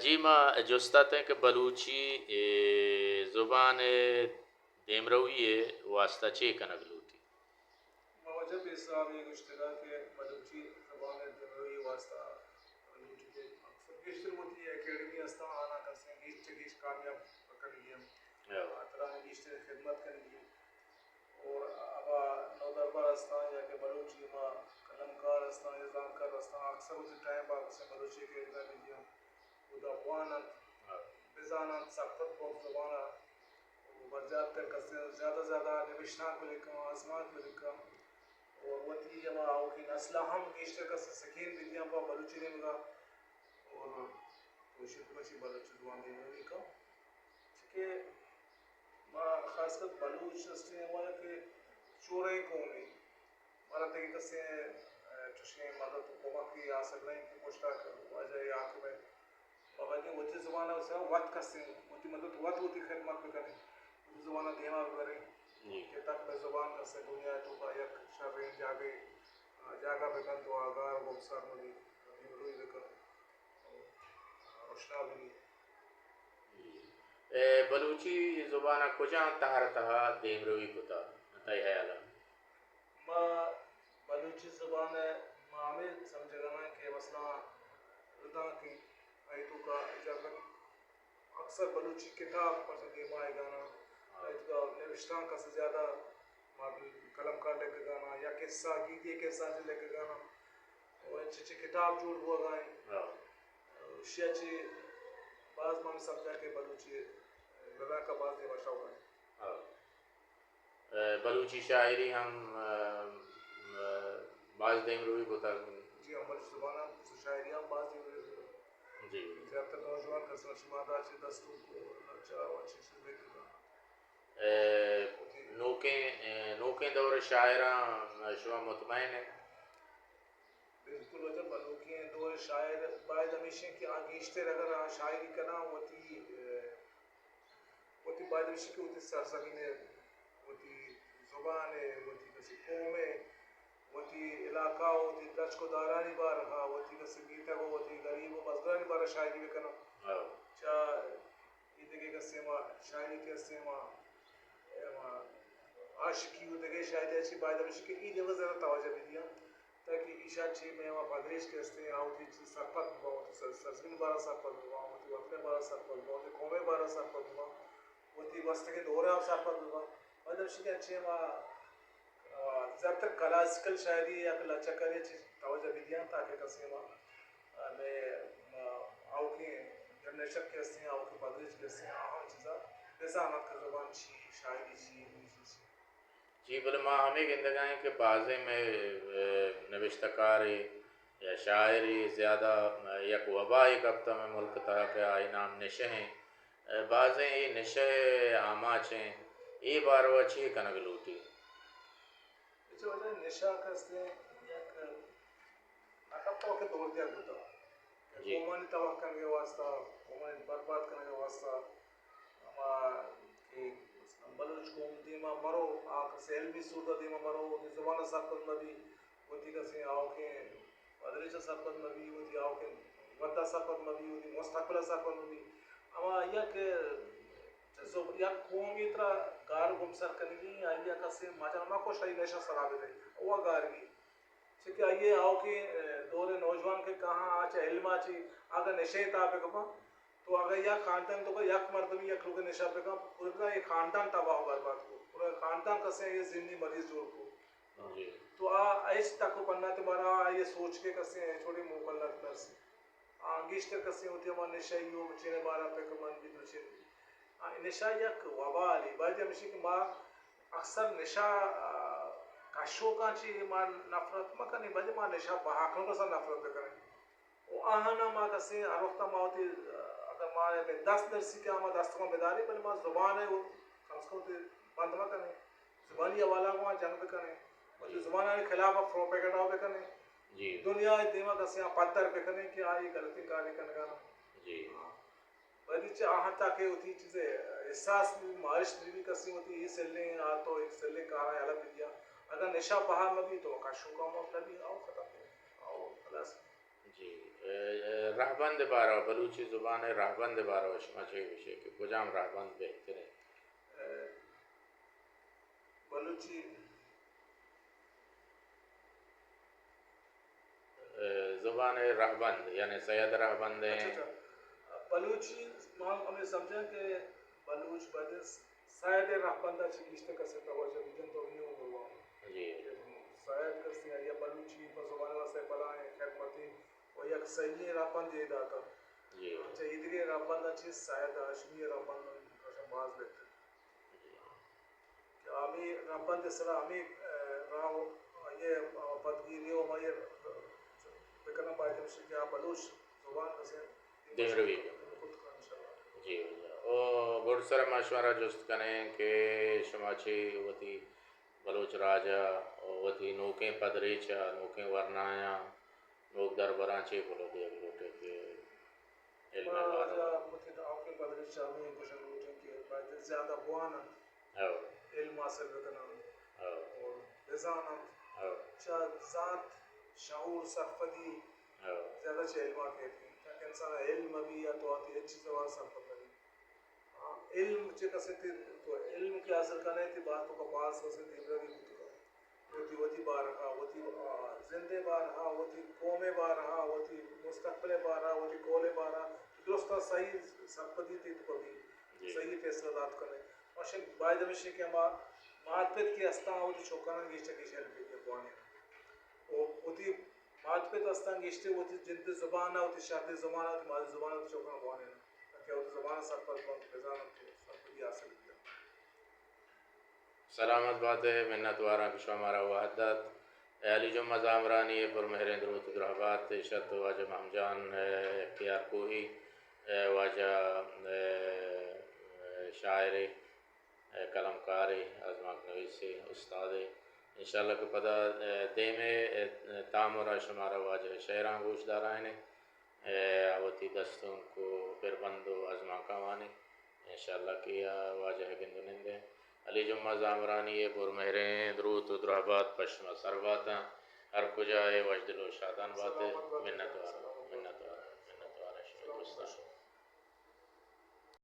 جی، ما جست اتیں کہ بلوچی، اے، زبان ءِ دیمروی ءِ واستہ چے کنگ لوٹی؟ ما واجہ بے صاحب ءَ گوشتگ کہ بلوچی زبان ءِ دیمروی ءِ واستہ لوٹی کہ اکثر گیشتر وتی اکیڈمی استاں، آناں کسیں گیش چہ گیش کامیاب کنگی انت۔ ہاں۔ ترا گیشتر خدمت کنگی انت۔ اور ہما نودربر استاں یا کہ بلوچی ہما قلمکار استاں یا زانتکار استاں، اکثر وتی ٹائم با کسیں بلوچی اکیڈمی ءَ بہ دیاں، اودا بوان انت، ہاں۔ بزان انت، سرپد بنت زبان ءَ، و زیادہ تر کسے زیادہ زیادہ نبشتانک بہ لکھاں، آزمانک بہ لکھاں، اور وتی ہما آؤکیں نسل ءَ ہم گیشتر کسے سکین بہ دیاں پہ بلوچی نیمگ ءَ، اور کوشش بہ چی بلوچی زبان دیمروی کن۔ چونکہ ما خاص کر بلوچ ہستیں، ہمارا کہ چوریں قومے، مارا دگہ کسے، اے، چشیں مدد و کمکی حاصل نہیں کہ پشتا کہ واجہ حاکم ہے۔ ما باید وتی زبان ءَ وت کسیں، وتی مدد وت وتی خدمت بکنیں، وتی زبان ءَ دیما ببریں۔ جی۔ کہ تک پہ زبان کسے دنیا ءِ توکا یک شریں جاگے، جاگہ بکنت و آ گار و گمسار مبی، دیمروی بکنت، رشنا ببی۔ اے بلوچی زبان ءَ کجام تہر ءِ تہا دیمروی کتہ، تئی ہیال ءَ؟ ما بلوچی زبان ءَ ما ہمے سمجھگ ءَ آں کہ مثلاً ردانک انت، آئی توکا جنرل اکثر بلوچی کتاب پرچہ دیما آیگ ءَ نہ، آئی توکا نبشتانک کسے زیادہ ما قلمکار لکھگ ءَ نہ، یا قصہ، گیدی قصہ چہ لکھگ ءَ نہ، و انچ چہ کتاب جوڑ بوگ ءَ انت۔ ہاں۔ ایشی ءَ چہ باز من سمجھاں کہ بلوچی ردانک ءَ باز دیما شوق انت۔ ہاں۔ اے، بلوچی شاعری ہم، اے، اے، باز دیمروی کتگ۔ جی ہاں، بلوچی زبان ءَ شاعری ہم باز دیمروی کتگ۔ جی۔ زیادہ تر نوجوان کسان شما دا چہ دستونک و چہ و چہ چیز لکھگ ءَ۔ اے، نوکیں، اے، نوکیں دور ءِ شاعراں شما مطمئن ئے؟ بالکل واجہ، بلوچیں دور ءِ شاعر باید ہمیش انت کہ آ گیشتر اگر آ شاعری کناں وتی، اے، وتی باید ہمیش انت کہ وتی سرزمین ءِ، وتی زبان ءِ، وتی کسی قوم ءِ، وتی علاقہ ءِ، وتی درچک و دارانی بارہ ءَ، وتی کسی میتگ و وتی غریب و مزدورانی بارہ ءَ شاعری بکناں۔ ہاں۔ چا اے دگہ کسے ما شاعری کہ استیں ما، اے ما عاشقی و دگہ شاعری ءَ چہ باید ہمیش انت کہ اے نیمگ ءَ زیادہ توجہ بدیاں تاکہ ایشاں چہ مئے ہما پدریچ کہ استیں آ وتی چیز سرپد بباں، وتی سر-، سرزمین ءِ بارہ ءَ سرپد بباں، وتی وطن ءِ بارہ ءَ سرپد بباں، وتی قوم ءِ بارہ ءَ سرپد بباں، وتی گوستگیں دور ءَ ہم سرپد بباں۔ باید ہمیش انت کہ انچیں ما آ، زیادہ تر کلاسیکل شاعری یا کہ لچہ کاری ءَ چہ توجہ بدیاں تاکہ کسے ما، آ، مئے، آ، آؤکیں جنریشن کہ استیں، آؤکیں پدریچ کہ استیں، آہاں چیزا بزانت کہ زبان چی، شاعری چی، نویسی چی۔ جی، بلے ما ہمے گندگ ءَ ایں کہ بازیں مئے، اے، نبشتہ کارے یا شاعرے زیادہ، اے، یک وبائے کپتہ مئے ملک ءِ تہا کہ آئی نام نشہ ایں۔ اے، بازیں اے نشہ ءِ آماچ ایں، اے باروا چے کنگ لوٹی؟ اچھا، واجہ، نشہ کہ استیں یک نقب توکے دور دیگ بوتگ۔ جی۔ قومانی تباہ کنگ ءِ واستہ، قومانی برباد کنگ ءِ واستہ، ہما کہ بلوچ قوم دیما مرو، آ کسے علمی سودا دیما مرو، وتی زبان ءَ سرپد مبی، وتی کسے آؤکیں پدریچ ءَ سرپد مبی، وتی آؤکیں وت ءَ سرپد مبی، وتی مستقبل ءَ سرپد مبی۔ ہما یک، یک قومے ترا گار گمسر کنگی، آئی ءَ کسے مجال مکش، آئی نشہ سرا بدے، او گار بی۔ چہ کہ آئی ءِ آؤکیں، اے، دور ءِ نوجوان کہ کاہاں آ چہ علم ءَ چہ اگاں نشہ ءِ تہا بہ کپاں، تو اگاں یک خاندان ءِ توکا یک مردمے یک لوگے نشہ بہ کن، پورا اے خاندان تباہ و برباد کو، پورا خاندان کسے اے ذہنی مریض جوڑ کو۔ جی۔ تو آ ہچ تک و پنات مارا آئی ءِ سوچ کہ کسے ہچ وڑیں موکل نہ رسی۔ آ گیشتر کسے وتی ہما نشہ ءِ و چینے بارا پکر مند بیت و چین۔ آ، نشہ یک وبالے، باید ہمیش کہ ما اکثر نشہ، آ، کشوکاں چہ ما نفرت مہ کنیں، بلے ما نشہ بہا کنوکاں سر نفرت بہ کنیں۔ و آہانا ما کسے ہر وقت ما وتی، آ، اگر ما دست نرسی کہ ما دستگاں بداریں، بلے ما زبان ءَ کم از کم وتی بند مہ کنیں۔ زبانی حوالہ گوں جنگ بہ کنیں، وتی جی۔ زبانانی خلاف پروپیگنڈا بہ کنیں۔ جی۔ دنیا ءِ دیما کسے آ پدر بہ کنیں کہ آ اے غلطیں کارے کنگا نہ۔ جی۔ ہاں۔ باید چہ آہاں تاکہ وتی چیزے احساس بہ بی، مارشت بہ بی، کسے وتی اے سلیں، آ تو اے سلیں کاراں یلہ بہ دیا۔ اگاں نشہ بہا مہ بی تو کشوکاں مہ بی، آؤ ختم۔ آؤ خلاص۔ جی۔ اے، اے، رہبند ءِ بارہ ءَ، بلوچی زبان ءِ رہبند ءِ بارہ ءَ شما چے گوش ئے کہ کجام رہبند بہتر اِنت؟ اے، بلوچی اے، زبان ءِ رہبند، یعنی سید رہبند ایں۔ اچھا، اچھا۔ بلوچی ما ہمے سمجھاں کہ بلوچ باید سید رہبند ءَ چہ گیشتر کسے توجہ بہ جنت، تو نی ہوں بلوان۔ جی۔ سید کسے یا بلوچی پہ زبان ءِ واسطہ بلائیں خدمتے و یک صحیح رہبندے داتا۔ جی۔ چہ ایدگہ رہبند ءَ چہ سید ہاشمی رہبند باز بہتر۔ جی۔ کہ ہمے رہبند ءِ سرا ہمے، اے، راہ و آئی ءِ، اے، پدگیری و ہمائی ءَ بکناں، باید ہمیش کہ آ بلوچ زبان کسے دیمروی کت کن، انشاءاللہ۔ جی، او گڈسر ما شمارا جست کنیں کہ شما چے وتی بلوچ راج ءَ، وتی نوکیں پدریچ ءَ، نوکیں ورنایاں، نوک دربراں چے پلو دیگ لوٹ ئے کہ علم ءِ ما بارہ ءَ؟ واجہ وتی نوکیں پدریچ ءَ ہمے گوشگ لوٹیں کہ باید زیادہ بوان انت، او۔ علم حاصل بکنن، او۔ اور بزان انت۔ او۔ چہ زانت، شعور، سرپدی، او۔ زیادہ چہ علم ءَ کیت انت۔ تاکہ انسان ءَ علم بی یا تو آتی ہچ چیز ءِ بارہ ءَ سرپد نہ بی۔ ہاں، علم چہ کسے تی تو علم کہ حاصل کنے تی باز تو کا باز کسے دیمروی بوت کن۔ وتی، وتی بارہ ءَ، وتی، آ، زند ءِ بارہ ءَ، وتی قوم ءِ بارہ ءَ، وتی مستقبل ءِ بارہ ءَ، وتی کول ءِ بارہ ءَ، درستاں صحیح سرپدی تئی تو بی، جی۔ صحیح فیصلہ دات کنے۔ ماشین باید ہمیش کہ ہما مات پت کہ استاں وتی چوکاناں گیشتر گیش علم بی بوانین۔ او وتی مات پت استاں گیشتر وتی جند زبان ءَ، وتی شہدی زبان ءَ، وتی مادری زبان ءَ وتی چوکاناں بوانین۔ تاکہ وتی زبان ءَ سرپد بنت، بزانت، سرپدی حاصل بکنت۔ سلامت بات ئے، منت واراں کہ شما مارا وہد دات۔ اے علی جمعہ زامرانی ءِ پر مہریں دروت و درہبات، ایشت واجہ مہم جان، اے، اختیار کوہی، اے، واجہ، اے، اے، شاعرے، اے، قلمکارے، آزمانک نویسے، استادے۔ انشاءاللہ کہ پدا، اے، دیمے، اے، تامر ءَ شمارا واجہ ءِ شعراں گوش دارائینیں۔ اے، وتی دستونک و بربند و آزمانکاں وانیں۔ انشاءاللہ کہ آ واجہ ءِ گند و نند ایں۔ علی جمعہ زامرانی ءِ پر مہریں دروت و درہبات پہ شما سر باتاں۔ ہر کجا ئے وشدل و شادان بات ئے۔ منت وار۔